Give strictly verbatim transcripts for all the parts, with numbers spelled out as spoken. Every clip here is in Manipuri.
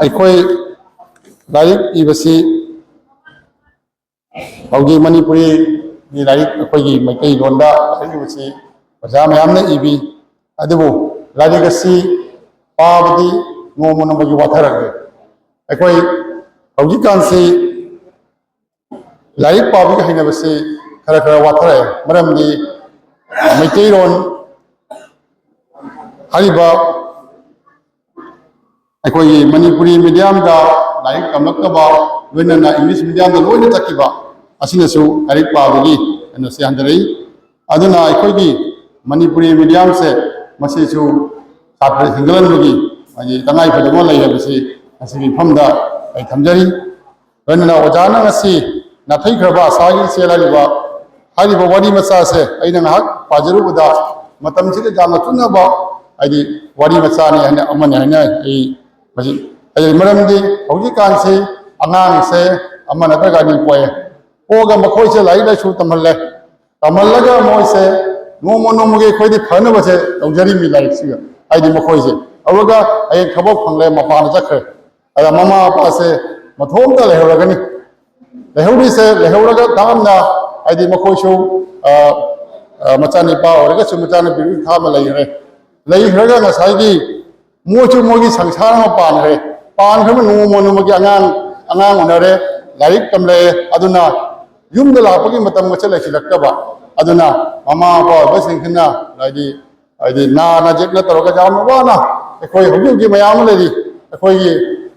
ꯑꯩꯈꯣꯏ ꯂꯥꯏꯔꯤꯛ ꯏꯕꯁꯤ ꯍꯧꯖꯤꯛ ꯃꯅꯤꯄꯨꯔꯤꯒꯤ ꯂꯥꯏꯔꯤꯛ, ꯑꯩꯈꯣꯏꯒꯤ ꯃꯩꯇꯩꯂꯣꯟꯗ ꯂꯥꯏꯔꯤꯛ ꯏꯕꯁꯤ ꯑꯣꯖꯥ ꯃꯌꯥꯝꯅ ꯏꯕꯤ꯫ ꯑꯗꯨꯕꯨ ꯂꯥꯏꯔꯤꯛ ꯑꯁꯤ ꯄꯥꯕꯗꯤ ꯅꯣꯡꯃ ꯅꯣꯡꯃꯒꯤ ꯋꯥꯊꯔꯛꯂꯦ꯫ ꯑꯩꯈꯣꯏ ꯍꯧꯖꯤꯛꯀꯥꯟꯁꯤ ꯂꯥꯏꯔꯤꯛ ꯄꯥꯕꯒꯤ ꯍꯩꯅꯕꯁꯤ ꯈꯔ ꯈꯔ ꯋꯥꯊꯔꯛꯑꯦ꯫ ꯃꯔꯝꯗꯤ ꯃꯩꯇꯩꯂꯣꯟ ꯍꯥꯏꯔꯤꯕ ꯑꯩꯈꯣꯏꯒꯤ ꯃꯅꯤꯄꯨꯔꯤ ꯃꯤꯗꯤꯌꯝꯗ ꯂꯥꯏꯔꯤꯛ ꯇꯝꯂꯛꯇꯕ, ꯂꯣꯏꯅꯅ ꯏꯪꯂꯤꯁ ꯃꯤꯗꯤꯌꯝꯗ ꯂꯣꯏꯅ ꯆꯠꯈꯤꯕ ꯑꯁꯤꯅꯁꯨ ꯂꯥꯏꯔꯤꯛ ꯄꯥꯕꯒꯤ ꯀꯩꯅꯣꯁꯦ ꯍꯟꯊꯔꯛꯏ꯫ ꯑꯗꯨꯅ ꯑꯩꯈꯣꯏꯒꯤ ꯃꯅꯤꯄꯨꯔꯤ ꯃꯤꯗꯤꯌꯝꯁꯦ ꯃꯁꯤꯁꯨ ꯁꯥꯇ꯭ꯔ ꯍꯦꯟꯒꯠꯍꯟꯕꯒꯤ ꯍꯥꯏꯗꯤ ꯇꯉꯥꯏ ꯐꯗꯕ ꯑꯃ ꯂꯩ ꯍꯥꯏꯕꯁꯤ ꯉꯁꯤꯒꯤ ꯃꯐꯝꯗ ꯑꯩ ꯊꯝꯖꯔꯤ꯫ ꯂꯣꯏꯅꯅ ꯑꯣꯖꯥꯅ ꯉꯁꯤ ꯅꯥꯊꯩꯈ꯭ꯔꯕ ꯑꯁꯥꯒꯤ ꯏꯆꯦꯜ ꯍꯥꯏꯔꯤꯕ, ꯍꯥꯏꯔꯤꯕ ꯋꯥꯔꯤ ꯃꯆꯥꯁꯦ ꯑꯩꯅ ꯉꯥꯏꯍꯥꯛ ꯄꯥꯖꯔꯨꯕꯗ ꯃꯇꯝꯁꯤꯒ ꯌꯥꯝꯅ ꯆꯨꯅꯕ ꯍꯥꯏꯗꯤ ꯋꯥꯔꯤ ꯃꯆꯥꯅꯤ ꯍꯥꯏꯅ ꯑꯃꯅꯤ ꯍꯥꯏꯅ ꯑꯩ ꯃꯁꯤ ꯍꯥꯏꯖꯔꯤ꯫ ꯃꯔꯝꯗꯤ ꯍꯧꯖꯤꯛꯀꯥꯟꯁꯤ ꯑꯉꯥꯡꯁꯦ ꯑꯃ ꯅꯠꯇ꯭ꯔꯒ ꯑꯅꯤ ꯄꯣꯛꯑꯦ, ꯄꯣꯛꯑꯒ ꯃꯈꯣꯏꯁꯦ ꯂꯥꯏꯔꯤꯛ ꯂꯥꯏꯁꯨ ꯇꯝꯍꯜꯂꯦ, ꯇꯝꯍꯜꯂꯒ ꯃꯣꯏꯁꯦ ꯅꯣꯡꯃ ꯅꯣꯡꯃꯒꯤ ꯑꯩꯈꯣꯏꯗꯤ ꯐꯅꯕꯁꯦ ꯇꯧꯖꯔꯤꯕꯅꯤ ꯂꯥꯏꯔꯤꯛꯁꯤꯒ꯫ ꯍꯥꯏꯗꯤ ꯃꯈꯣꯏꯁꯦ ꯑꯗꯨꯒ ꯍꯌꯦꯡ ꯊꯕꯛ ꯐꯪꯂꯦ, ꯃꯄꯥꯟꯗ ꯆꯠꯈ꯭ꯔꯦ꯫ ꯑꯗ ꯃꯃꯥ ꯃꯄꯥꯁꯦ ꯃꯊꯣꯝꯇ ꯂꯩꯍꯧꯔꯒꯅꯤ꯫ ꯂꯩꯍꯧꯔꯤꯁꯦ, ꯂꯩꯍꯧꯔꯒ ꯇꯥꯝꯅ ꯍꯥꯏꯗꯤ ꯃꯈꯣꯏꯁꯨ, ꯑ, ꯑ, ꯃꯆꯥꯅꯤꯄꯥ ꯑꯣꯏꯔꯒꯁꯨ ꯃꯆꯥꯅꯨꯄꯤ ꯊꯥ ꯑꯃ ꯂꯩꯈ꯭ꯔꯦ꯫ ꯂꯩꯈ꯭ꯔꯒ ꯉꯁꯥꯏꯒꯤ ꯃꯣꯏꯁꯨ ꯃꯣꯏꯒꯤ ꯁꯪꯁꯥꯔ ꯑꯃ ꯄꯥꯟꯈ꯭ꯔꯦ꯫ ꯄꯥꯟꯈ꯭ꯔꯕ ꯅꯣꯡꯃ ꯅꯣꯡꯃꯒꯤ ꯑꯉꯥꯡ, ꯑꯉꯥꯡ ꯎꯅꯔꯦ, ꯂꯥꯏꯔꯤꯛ ꯇꯝꯂꯛꯑꯦ꯫ ꯑꯗꯨꯅ ꯌꯨꯝꯗ ꯂꯥꯛꯄꯒꯤ ꯃꯇꯝꯒꯁꯦ ꯂꯩꯁꯤꯜꯂꯛꯇꯕ꯫ ꯑꯗꯨꯅ ꯃꯃꯥ ꯃꯄꯥ ꯑꯣꯏꯕꯁꯤꯡꯁꯤꯅ ꯍꯥꯏꯗꯤ, ꯍꯥꯏꯗꯤ ꯅꯥꯅ ꯌꯦꯛꯅ ꯇꯧꯔꯒ ꯌꯥꯝꯅ ꯋꯥꯅ ꯑꯩꯈꯣꯏ ꯍꯧꯖꯤꯛ ꯍꯧꯖꯤꯛ ꯃꯌꯥꯝ ꯑꯃ ꯂꯩꯔꯤ꯫ ꯑꯩꯈꯣꯏꯒꯤ,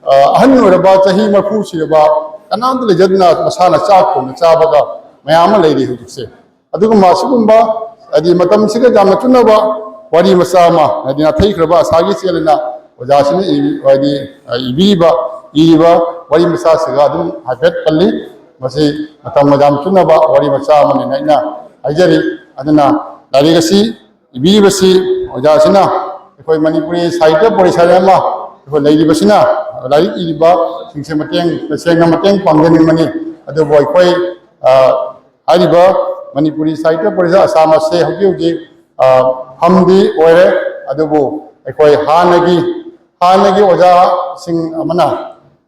ꯑ, ꯑꯍꯟ ꯑꯣꯏꯔꯕ ꯆꯍꯤ ꯃꯔꯐꯨ ꯁꯤꯔꯕ ꯀꯅꯥꯝꯇ ꯂꯩꯖꯗꯅ ꯃꯁꯥꯅ ꯆꯥꯛ ꯊꯣꯡꯅ ꯆꯥꯕꯒ ꯃꯌꯥꯝ ꯑꯃ ꯂꯩꯔꯤ ꯍꯧꯖꯤꯛꯁꯦ꯫ ꯑꯗꯨꯒꯨꯝꯕ ꯑꯁꯤꯒꯨꯝꯕ ꯍꯥꯏꯗꯤ ꯃꯇꯝꯁꯤꯒ ꯌꯥꯝꯅ ꯆꯨꯅꯕ ꯋꯥꯔꯤ ꯃꯆꯥ ꯑꯃ, ꯍꯥꯏꯗꯤ ꯅꯥꯊꯩꯈ꯭ꯔꯕ ꯑꯁꯥꯒꯤ ꯆꯦꯜ ꯑꯅ ꯑꯣꯖꯥꯁꯤꯅ ꯏ-, ꯍꯥꯏꯗꯤ, ꯑ, ꯏꯕꯤꯔꯤꯕ, ꯏꯔꯤꯕ ꯋꯥꯔꯤ ꯃꯆꯥꯁꯤꯒ ꯑꯗꯨꯝ ꯍꯥꯏꯐꯦꯠ ꯄꯜꯂꯤ꯫ ꯃꯁꯤ ꯃꯇꯝꯒ ꯌꯥꯝ ꯆꯨꯅꯕ ꯋꯥꯔꯤ ꯃꯆꯥ ꯑꯃꯅꯤꯅ ꯑꯩꯅ ꯍꯥꯏꯖꯔꯤ꯫ ꯑꯗꯨꯅ ꯂꯥꯏꯔꯤꯛ ꯑꯁꯤ ꯏꯕꯤꯔꯤꯕꯁꯤ ꯑꯣꯖꯥꯁꯤꯅ ꯑꯩꯈꯣꯏ ꯃꯅꯤꯄꯨꯔꯤ ꯁꯥꯍꯤꯇ꯭ꯌ ꯄꯔꯤꯁꯗ ꯑꯃ ꯑꯩꯈꯣꯏ ꯂꯩꯔꯤꯕꯁꯤꯅ ꯂꯥꯏꯔꯤꯛ ꯏꯔꯤꯕꯁꯤꯡꯁꯦ ꯃꯇꯦꯡ, ꯇꯁꯦꯡꯅ ꯃꯇꯦꯡ ꯄꯥꯡꯖꯅꯤꯡꯕꯅꯤ꯫ ꯑꯗꯨꯕꯨ ꯑꯩꯈꯣꯏ, ꯑ, ꯍꯥꯏꯔꯤꯕ ꯃꯅꯤꯄꯨꯔꯤ ꯁꯥꯍꯤꯇ꯭ꯌ ꯄꯔꯤꯁꯗ ꯑꯁꯥꯝ ꯑꯁꯦ ꯍꯧꯖꯤꯛ ꯍꯧꯖꯤꯛ, ꯑ, ꯐꯝꯗꯤ ꯑꯣꯏꯔꯦ, ꯑꯗꯨꯕꯨ ꯑꯩꯈꯣꯏ ꯍꯥꯟꯅꯒꯤ, ꯍꯥꯟꯅꯒꯤ ꯑꯣꯖꯥꯁꯤꯡ ꯑꯃꯅ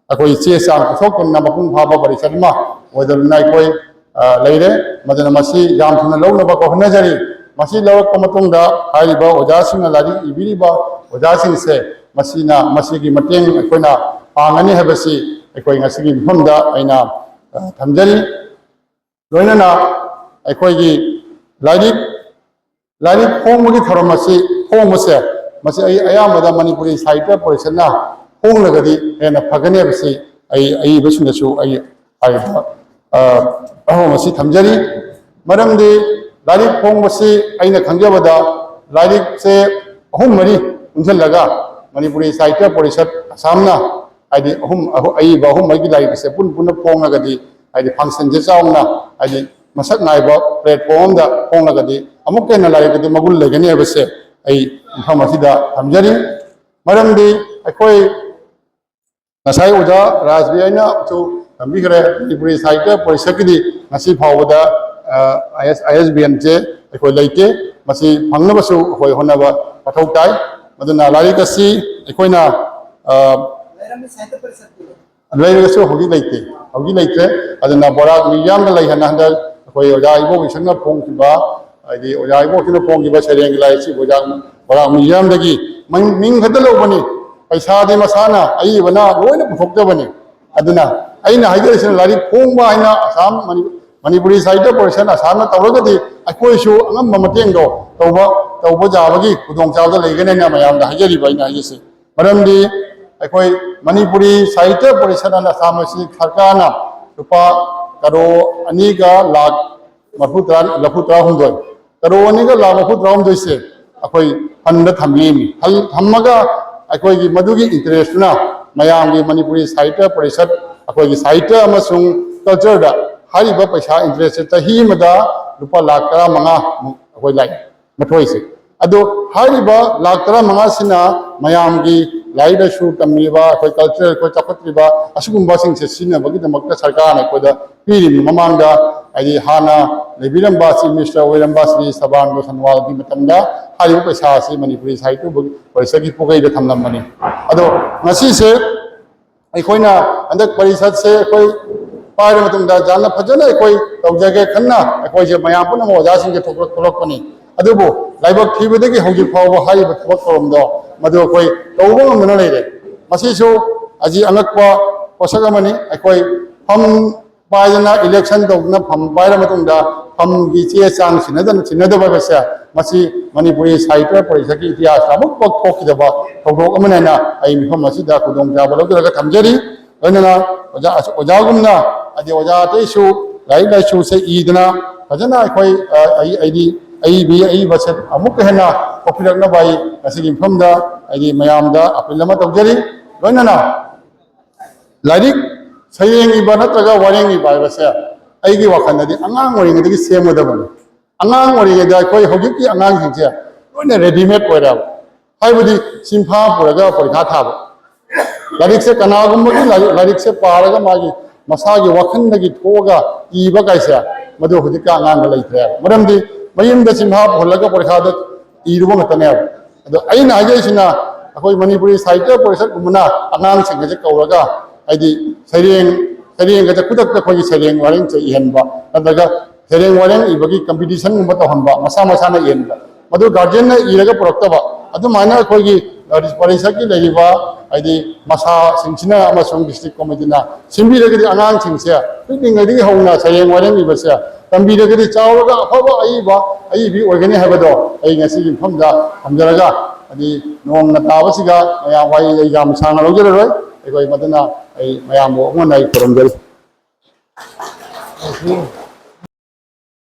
ꯑꯩꯈꯣꯏ ꯆꯦ ꯆꯥꯡ ꯄꯨꯊꯣꯛꯇꯨꯅ ꯃꯄꯨꯡ ꯐꯥꯕ ꯄꯔꯤꯁꯠ ꯑꯃ ꯑꯣꯏꯗꯕꯅ ꯑꯩꯈꯣꯏ ꯂꯩꯔꯦ꯫ ꯃꯗꯨꯅ ꯃꯁꯤ ꯌꯥꯝ ꯊꯨꯅ ꯂꯧꯅꯕ ꯍꯣꯠꯅꯖꯔꯤ꯫ ꯃꯁꯤ ꯂꯧꯔꯛꯄ ꯃꯇꯨꯡꯗ ꯍꯥꯏꯔꯤꯕ ꯑꯣꯖꯥꯁꯤꯡꯅ ꯂꯥꯏꯔꯤꯛ ꯏꯕꯤꯔꯤꯕ ꯑꯣꯖꯥꯁꯤꯡꯁꯦ ꯃꯁꯤꯅ, ꯃꯁꯤꯒꯤ ꯃꯇꯦꯡ ꯑꯩꯈꯣꯏꯅ ꯄꯥꯡꯒꯅꯤ ꯍꯥꯏꯕꯁꯤ ꯑꯩꯈꯣꯏ ꯉꯁꯤꯒꯤ ꯃꯐꯝꯗ ꯑꯩꯅ ꯊꯝꯖꯔꯤ꯫ ꯂꯣꯏꯅꯅ ꯑꯩꯈꯣꯏꯒꯤ ꯂꯥꯏꯔꯤꯛ, ꯂꯥꯏꯔꯤꯛ ꯐꯣꯡꯕꯒꯤ ꯊꯧꯔꯝ ꯑꯁꯤ, ꯐꯣꯡꯕꯁꯦ, ꯃꯁꯤ ꯑꯩ ꯑꯌꯥꯝꯕꯗ ꯃꯅꯤꯄꯨꯔꯤ ꯁꯥꯍꯤꯇ꯭ꯌ ꯄꯔꯤꯁꯠꯅ ꯐꯣꯡꯂꯒꯗꯤ ꯍꯦꯟꯅ ꯐꯒꯅꯤ ꯍꯥꯏꯕꯁꯤ ꯑꯩ ꯑꯏꯕꯁꯤꯡꯗꯁꯨ ꯑꯩ ꯍꯥꯏꯔꯤꯕ, ꯑ, ꯑꯍꯣꯡ ꯑꯁꯤ ꯊꯝꯖꯔꯤ꯫ ꯃꯔꯝꯗꯤ ꯂꯥꯏꯔꯤꯛ ꯐꯣꯡꯕꯁꯤ ꯑꯩꯅ ꯈꯪꯖꯕꯗ ꯂꯥꯏꯔꯤꯛꯁꯦ ꯑꯍꯨꯝ ꯃꯔꯤ ꯄꯨꯟꯁꯤꯜꯂꯒ ꯃꯅꯤꯄꯨꯔꯤ ꯁꯥꯍꯤꯇ꯭ꯌ ꯄꯔꯤꯁꯠ ꯑꯁꯥꯝꯅ, ꯍꯥꯏꯗꯤ ꯑꯍꯨꯝ, ꯑꯍꯨ-, ꯑꯏꯕ ꯑꯍꯨꯝ ꯃꯔꯤꯒꯤ ꯂꯥꯏꯔꯤꯛꯁꯦ ꯄꯨꯟ ꯄꯨꯟꯅ ꯐꯣꯡꯉꯒꯗꯤ, ꯍꯥꯏꯗꯤ functionꯁꯦ ꯆꯥꯎꯅ, ꯍꯥꯏꯗꯤ ꯃꯁꯛ ꯅꯥꯏꯕ platform ꯑꯃꯗ ꯐꯣꯡꯂꯒꯗꯤ ꯑꯃꯨꯛꯀ ꯍꯦꯟꯅ ꯂꯥꯏꯔꯤꯛ ꯑꯗꯨ ꯃꯒꯨꯟ ꯂꯩꯒꯅꯤ ꯍꯥꯏꯕꯁꯦ ꯑꯩ ꯃꯐꯝ ꯑꯁꯤꯗ ꯊꯝꯖꯔꯤ꯫ ꯃꯔꯝꯗꯤ ꯑꯩꯈꯣꯏ ꯉꯁꯥꯏ ꯑꯣꯖꯥ ꯔꯥꯖꯕꯤꯔꯅꯁꯨ ꯊꯝꯕꯤꯈ꯭ꯔꯦ, ꯃꯅꯤꯄꯨꯔꯤ ꯁꯥꯍꯤꯇ꯭ꯌ ꯄꯔꯤꯁꯠꯀꯤꯗꯤ ꯉꯁꯤ ꯐꯥꯎꯕꯗ, ꯑ, IS-, ISBNꯁꯦ ꯑꯩꯈꯣꯏ ꯂꯩꯇꯦ꯫ ꯃꯁꯤ ꯐꯪꯅꯕꯁꯨ ꯑꯩꯈꯣꯏ ꯍꯣꯠꯅꯕ ꯃꯊꯧ ꯇꯥꯏ꯫ ꯑꯗꯨꯅ ꯂꯥꯏꯔꯤꯛ ꯑꯁꯤ ꯑꯩꯈꯣꯏꯅ, ꯑ, ꯂꯩꯔꯝꯃꯤ ꯁꯥꯍꯤꯇ꯭ꯌ ꯄꯔꯤꯁꯠꯀꯤ ꯂꯩꯔꯒꯁꯨ ꯍꯧꯖꯤꯛ ꯂꯩꯇꯦ, ꯍꯧꯖꯤꯛ ꯂꯩꯇ꯭ꯔꯦ꯫ ꯑꯗꯨꯅ ꯕꯣꯔꯥꯛ ꯃ꯭ꯌꯨꯖꯤꯌꯝꯗ ꯂꯩ ꯍꯥꯏꯅ ꯍꯟꯗꯛ ꯑꯩꯈꯣꯏ ꯑꯣꯖꯥ ꯏꯕꯣꯛ ꯏꯁꯟꯅ ꯐꯣꯡꯈꯤꯕ, ꯍꯥꯏꯗꯤ ꯑꯣꯖꯥ ꯏꯕꯣꯛꯁꯤꯅ ꯐꯣꯡꯈꯤꯕ ꯁꯩꯔꯦꯡꯒꯤ ꯂꯥꯏꯔꯤꯛꯁꯤ ꯕꯣꯔꯥꯛ, ꯕꯣꯔꯥꯛ ꯃ꯭ꯌꯨꯖꯤꯌꯝꯗꯒꯤ ꯃꯤꯡ, ꯃꯤꯡ ꯈꯛꯇ ꯂꯧꯕꯅꯤ, ꯄꯩꯁꯥꯗꯤ ꯃꯁꯥꯅ ꯑꯏꯕꯅ ꯂꯣꯏꯅ ꯄꯨꯊꯣꯛꯆꯕꯅꯤ꯫ ꯑꯗꯨꯅ ꯑꯩꯅ ꯍꯥꯏꯖꯔꯤꯁꯤꯅ ꯂꯥꯏꯔꯤꯛ ꯐꯣꯡꯕ ꯍꯥꯏꯅ ꯑꯁꯥꯝ, ꯃꯅꯤ-, ꯃꯅꯤꯄꯨꯔꯤ ꯁꯥꯍꯤꯇ꯭ꯌ ꯄꯔꯤꯁꯠ ꯑꯁꯥꯝꯅ ꯇꯧꯔꯒꯗꯤ ꯑꯩꯈꯣꯏꯁꯨ ꯑꯉꯝꯕ ꯃꯇꯦꯡꯗꯣ ꯇꯧꯕ, ꯇꯧꯕ ꯌꯥꯕꯒꯤ ꯈꯨꯗꯣꯡꯆꯥꯕꯗ ꯂꯩꯒꯅꯤ ꯍꯥꯏꯅ ꯃꯌꯥꯝꯗ ꯍꯥꯏꯖꯔꯤꯕ ꯑꯩꯅ ꯍꯥꯏꯖꯁꯦ꯫ ꯃꯔꯝꯗꯤ ꯑꯩꯈꯣꯏ ꯃꯅꯤꯄꯨꯔꯤ ꯁꯥꯍꯤꯇ꯭ꯌ ꯄꯔꯤꯁꯠ ꯑꯅ ꯑꯁꯥꯝ ꯑꯁꯤ ꯁꯔꯀꯥꯔꯅ ꯂꯨꯄꯥ ꯀꯔꯣ ꯑꯅꯤꯒ ꯂꯥꯈ ꯃꯔꯐꯨ ꯇꯔꯥ, ꯂꯐꯨ ꯇꯔꯥꯍꯨꯝꯗꯣꯏ, ꯀꯔꯣ ꯑꯅꯤꯒ ꯂꯥꯈ ꯃꯔꯐꯨ ꯇꯔꯥꯍꯨꯝꯗꯣꯏꯁꯦ ꯑꯩꯈꯣꯏ fundꯗ ꯊꯝꯕꯤꯔꯤꯃꯤ꯫ ꯍꯜ-, ꯊꯝꯃꯒ ꯑꯩꯈꯣꯏꯒꯤ ꯃꯗꯨꯒꯤ interestꯇꯨꯅ ꯃꯌꯥꯝꯒꯤ ꯃꯅꯤꯄꯨꯔꯤ ꯁꯥꯍꯤꯇ꯭ꯌ ꯄꯔꯤꯁꯠ, ꯑꯩꯈꯣꯏꯒꯤ ꯁꯥꯍꯤꯇ꯭ꯌ ꯑꯃꯁꯨꯡ cultureꯗ ꯍꯥꯏꯔꯤꯕ ꯄꯩꯁꯥ interestꯁꯦ ꯆꯍꯤ ꯑꯃꯗ ꯂꯨꯄꯥ ꯂꯥꯈ ꯇꯔꯥꯃꯉꯥꯃꯨꯛ ꯑꯩꯈꯣꯏ ꯂꯥꯛꯑꯦ꯫ ꯃꯊꯣꯏꯁꯦ꯫ ꯑꯗꯣ ꯍꯥꯏꯔꯤꯕ ꯂꯥꯈ ꯇꯔꯥꯃꯉꯥꯁꯤꯅ ꯃꯌꯥꯝꯒꯤ ꯂꯥꯏꯔꯤꯛ ꯂꯥꯏꯁꯨ ꯇꯝꯃꯤꯕ, ꯑꯩꯈꯣꯏ culture, ꯑꯩꯈꯣꯏ ꯆꯥꯎꯈꯠꯇ꯭ꯔꯤꯕ ꯑꯁꯤꯒꯨꯝꯕꯁꯤꯡꯁꯦ ꯁꯤꯖꯤꯟꯅꯕꯒꯤꯗꯃꯛꯇ ꯁꯔꯀꯥꯔꯅ ꯑꯩꯈꯣꯏꯗ ꯄꯤꯔꯤꯕꯅꯤ꯫ ꯃꯃꯥꯡꯗ ꯍꯥꯏꯗꯤ ꯍꯥꯟꯅ ꯂꯩꯕꯤꯔꯝꯕ Chief Minister ꯑꯣꯏꯔꯝꯕ ꯁ꯭ꯔꯤ ꯁꯔꯕꯥꯅꯟꯗ ꯁꯣꯅꯣꯋꯥꯜꯒꯤ ꯃꯇꯝꯗ ꯍꯥꯏꯔꯤꯕ ꯄꯩꯁꯥ ꯑꯁꯤ ꯃꯅꯤꯄꯨꯔꯤ ꯁꯥꯍꯤꯇ꯭ꯌ ꯄꯔꯤꯁꯠꯀꯤ ꯄꯨꯈꯩꯗ ꯊꯝꯂꯝꯕꯅꯤ꯫ ꯑꯗꯣ ꯉꯁꯤꯁꯦ ꯑꯩꯈꯣꯏꯅ ꯍꯟꯗꯛ ꯄꯔꯤꯁꯠꯁꯦ ꯑꯩꯈꯣꯏ ꯄꯥꯏꯔ ꯃꯇꯨꯡꯗ ꯌꯥꯝꯅ ꯐꯖꯅ ꯑꯩꯈꯣꯏ ꯇꯧꯖꯒꯦ ꯈꯟꯅ ꯑꯩꯈꯣꯏꯁꯦ ꯃꯌꯥꯝ ꯄꯨꯝꯅꯃꯛ ꯑꯣꯖꯥꯁꯤꯡꯁꯦ ꯊꯣꯛꯂꯛ-, ꯊꯣꯛꯂꯛꯄꯅꯤ꯫ ꯑꯗꯨꯕꯨ ꯂꯥꯏꯕꯛ ꯊꯤꯕꯗꯒꯤ ꯍꯧꯖꯤꯛ ꯐꯥꯎꯕ ꯍꯥꯏꯔꯤꯕ ꯊꯕꯛ ꯊꯧꯔꯝꯗꯣ ꯃꯗꯨ ꯑꯩꯈꯣꯏ ꯇꯧꯕ ꯉꯝꯗꯅ ꯂꯩꯔꯦ꯫ ꯃꯁꯤꯁꯨ ꯑꯁꯤ ꯑꯉꯛꯄ ꯄꯣꯠꯁꯛ ꯑꯃꯅꯤ꯫ ꯑꯩꯈꯣꯏ ꯐꯝ ꯄꯥꯏꯗꯅ election ꯇꯧꯗꯨꯅ ꯐꯝ ꯄꯥꯏꯔ ꯃꯇꯨꯡꯗ ꯐꯝꯒꯤ ꯆꯦ ꯆꯥꯡ ꯁꯤꯟꯅꯗꯅ, ꯁꯤꯟꯅꯗꯕ ꯍꯥꯏꯕꯁꯦ ꯃꯁꯤ ꯃꯅꯤꯄꯨꯔꯤ ꯁꯥꯍꯤꯇ꯭ꯌ ꯄꯔꯤꯁꯠꯀꯤ ꯏꯇꯤꯍꯥꯁꯇ ꯑꯃꯨꯛ ꯄꯥꯛ ꯊꯣꯛꯈꯤꯗꯕ ꯊꯧꯗꯣꯛ ꯑꯃꯅꯦꯅ ꯑꯩ ꯃꯤꯐꯝ ꯑꯁꯤꯗ ꯈꯨꯗꯣꯡꯆꯥꯕ ꯂꯧꯖꯔꯒ ꯊꯝꯖꯔꯤ꯫ ꯂꯣꯏꯅꯅ ꯑꯣꯖꯥ, ꯑꯣꯖꯥꯒꯨꯝꯅ ꯍꯥꯏꯗꯤ ꯑꯣꯖꯥ ꯑꯇꯩꯁꯨ ꯂꯥꯏꯔꯤꯛ ꯂꯥꯏꯁꯨꯁꯦ ꯏꯗꯅ ꯐꯖꯅ ꯑꯩꯈꯣꯏ, ꯑ, ꯑꯩ, ꯑꯩꯗꯤ ꯑꯏꯕꯤ ꯑꯏꯕꯁꯦ ꯑꯃꯨꯛꯀ ꯍꯦꯟꯅ ꯊꯣꯛꯄꯤꯔꯛꯅꯕ ꯑꯩ ꯉꯁꯤꯒꯤ ꯃꯤꯐꯝꯗ ꯍꯥꯏꯗꯤ ꯃꯌꯥꯝꯗ appeal ꯑꯃ ꯇꯧꯖꯔꯤ꯫ ꯂꯣꯏꯅꯅ ꯂꯥꯏꯔꯤꯛ ꯁꯩꯔꯦꯡ ꯏꯕ ꯅꯠꯇ꯭ꯔꯒ ꯋꯥꯔꯦꯡ ꯏꯕ ꯍꯥꯏꯕꯁꯦ ꯑꯩꯒꯤ ꯋꯥꯈꯜꯗꯗꯤ ꯑꯉꯥꯡ ꯑꯣꯏꯔꯤꯉꯩꯗꯒꯤ ꯁꯦꯝꯒꯗꯕꯅꯤ꯫ ꯑꯉꯥꯡ ꯑꯣꯏꯔꯤꯉꯩꯗ ꯑꯩꯈꯣꯏ ꯍꯧꯖꯤꯛꯀꯤ ꯑꯉꯥꯡꯁꯤꯡꯁꯦ ꯂꯣꯏꯅ readymade ꯑꯣꯏꯔꯦꯕ꯫ ꯍꯥꯏꯕꯗꯤ ꯁꯤꯟꯐꯥ ꯄꯨꯔꯒ ꯄꯔꯤꯈꯥ ꯊꯥꯕ꯫ ꯂꯥꯏꯔꯤꯛꯁꯦ ꯀꯅꯥꯒꯨꯝꯕꯒꯤ ꯂꯥꯏꯔꯤꯛ, ꯂꯥꯏꯔꯤꯛꯁꯦ ꯄꯥꯔꯒ ꯃꯥꯒꯤ ꯃꯁꯥꯒꯤ ꯋꯥꯈꯜꯗꯒꯤ ꯊꯣꯛꯑꯒ ꯏꯕ ꯀꯥꯏꯁꯦ ꯃꯗꯨ ꯍꯧꯖꯤꯛꯀꯤ ꯑꯉꯥꯡꯗ ꯂꯩꯇ꯭ꯔꯦꯕ꯫ ꯃꯔꯝꯗꯤ ꯃꯌꯨꯝꯗ ꯁꯤꯟꯐꯥ ꯄꯨꯍꯜꯂꯒ ꯄꯔꯤꯈꯥꯗ ꯏꯔꯨꯕ ꯉꯥꯛꯇꯅꯦꯕ꯫ ꯑꯗꯣ ꯑꯩꯅ ꯍꯥꯏꯖꯔꯤꯁꯤꯅ ꯑꯩꯈꯣꯏ ꯃꯅꯤꯄꯨꯔꯤ ꯁꯥꯍꯤꯇ꯭ꯌ ꯄꯔꯤꯁꯠꯀꯨꯝꯕꯅ ꯑꯉꯥꯡꯁꯤꯡ ꯑꯁꯦ ꯀꯧꯔꯒ ꯍꯥꯏꯗꯤ ꯁꯩꯔꯦꯡ, ꯁꯩꯔꯦꯡꯒꯁꯦ ꯈꯨꯗꯛꯇ ꯑꯩꯈꯣꯏꯒꯤ ꯁꯩꯔꯦꯡ ꯋꯥꯔꯦꯡꯁꯦ ꯏꯍꯟꯕ ꯅꯠꯇ꯭ꯔꯒ ꯁꯩꯔꯦꯡ ꯋꯥꯔꯦꯡ ꯏꯕꯒꯤ competitionꯒꯨꯝꯕ ꯇꯧꯍꯟꯕ, ꯃꯁꯥ ꯃꯁꯥꯅ ꯏꯍꯟꯕ, ꯃꯗꯨ guardianꯅ ꯏꯔꯒ ꯄꯨꯔꯛꯇꯕ, ꯑꯗꯨꯃꯥꯏꯅ ꯑꯩꯈꯣꯏꯒꯤ ꯄꯔꯤꯁꯠꯀꯤ ꯂꯩꯔꯤꯕ ꯍꯥꯏꯗꯤ ꯃꯁꯥꯁꯤꯡꯁꯤꯅ ꯑꯃꯁꯨꯡ district committeeꯅ ꯁꯤꯟꯕꯤꯔꯒꯗꯤ ꯑꯉꯥꯡꯁꯤꯡꯁꯦ ꯄꯤꯛꯂꯤꯉꯩꯗꯒꯤ ꯍꯧꯅ ꯁꯩꯔꯦꯡ ꯋꯥꯔꯦꯡ ꯏꯕꯁꯦ ꯇꯝꯕꯤꯔꯒꯗꯤ ꯆꯥꯎꯔꯒ ꯑꯐꯕ ꯑꯏꯕ, ꯑꯏꯕꯤ ꯑꯣꯏꯒꯅꯤ ꯍꯥꯏꯕꯗꯣ ꯑꯩ ꯉꯁꯤꯒꯤ ꯃꯐꯝꯗ ꯊꯝꯖꯔꯒ, ꯍꯥꯏꯗꯤ ꯅꯣꯡꯅ ꯇꯥꯕꯁꯤꯒ ꯃꯌꯥꯝ ꯋꯥꯍꯩ ꯑꯩ ꯌꯥꯝ ꯁꯥꯡꯅ ꯂꯧꯖꯔꯔꯣꯏ꯫ ꯑꯩꯈꯣꯏ ꯃꯗꯨꯅ ꯑꯩ ꯃꯌꯥꯝꯕꯨ ꯑꯃꯨꯛ ꯍꯟꯅ ꯑꯩ ꯈꯨꯔꯨꯝꯖꯔꯤ꯫